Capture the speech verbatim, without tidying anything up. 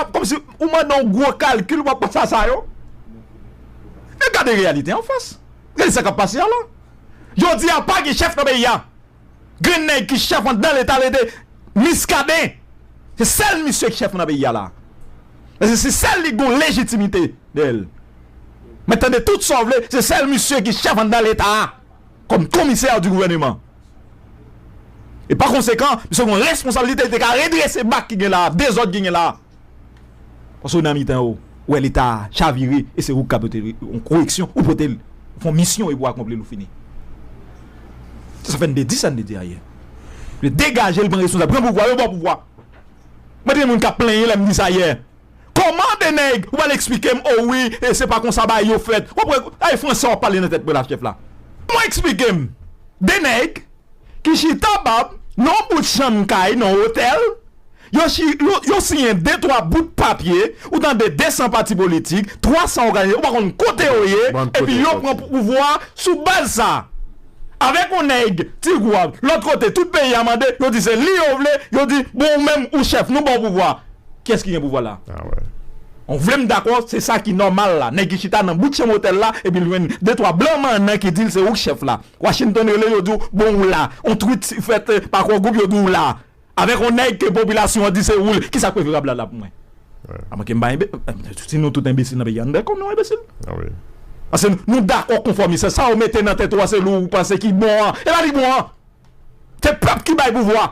ap, kòmsi ou mande yon gwo kalkil, w ap panse a sa yo. E gade reyalite anfas. Gade sa k ap pase a la. Jodi a, pa gen chèf nan peyi a. Grenn nèg ki chèf anndan Leta, rete Miskaden. Se sèl misye ki chèf nan peyi a la. Paske se sèl li ki gon lejitimite dèyè l. Men tande tout sa w vle, se sèl misye ki chèf anndan Leta a, kòm komisè di gouvèneman. E pa konsekan, misye gon responsablite, li te ka redrese bak ki gen la, dezòd ki gen la. Paske w nan mitan yo, ou wè Leta a chavire, e se ou k ka pote yon koreksyon, ou pote l, fè yon misyon epi w akonpli l, ou fini. Se sa fè n te di sa n te di ayè. Yo degaje l, pran responsab, pran pouvwa, yo ba w pouvwa. Mwen te gen moun k ap plenyen lè m di sa yè. Kòman de nèg, ou pral eksplike m, o wi, e se pa konsa bagay yo fèt. W ap wè, ay fransè w ap pale nan tèt mwen la, chèf la. Mwen eksplike m. De nèg ki chita bab nan yon bout chanm kay, nan otèl, yo, chi- yo, yo siyen de twa bout papye, ou tande de san pati politik, twa san òganizasyon, ou pa konn kote yo ye, epi yo pran pouvwa sou baz sa. Avèk yon nèg, Ti Gwav, lòt kote, tout peyi a mande, yo di se li yo vle, yo di, bon, ou menm, ou chèf, nou ba w pouvwa. Kiyès ki gen pouvwa la? Ou vle m dakò, se sa ki nòmal la. Nèg ki chita nan bout chanm otèl la, epi l jwenn de twa blan mannan ki di l se ou k chèf la. Washington rele, yo di w, bon, ou la. On tweet fèt, eh, pa Core Group, yo di w la. Avèk on nèg ke popilasyon an di se ou l, kisa k preferab la, la pou mwen? Amanke m pa enbe- si nou tout enbesil nan peyi a, nou dakò nou enbesil. Paske nou dakò konfòmis. Sa yo mete nan tèt ou a, se li ou panse ki bon an. E pa li bon an. Se pèp ki bay pouvwa.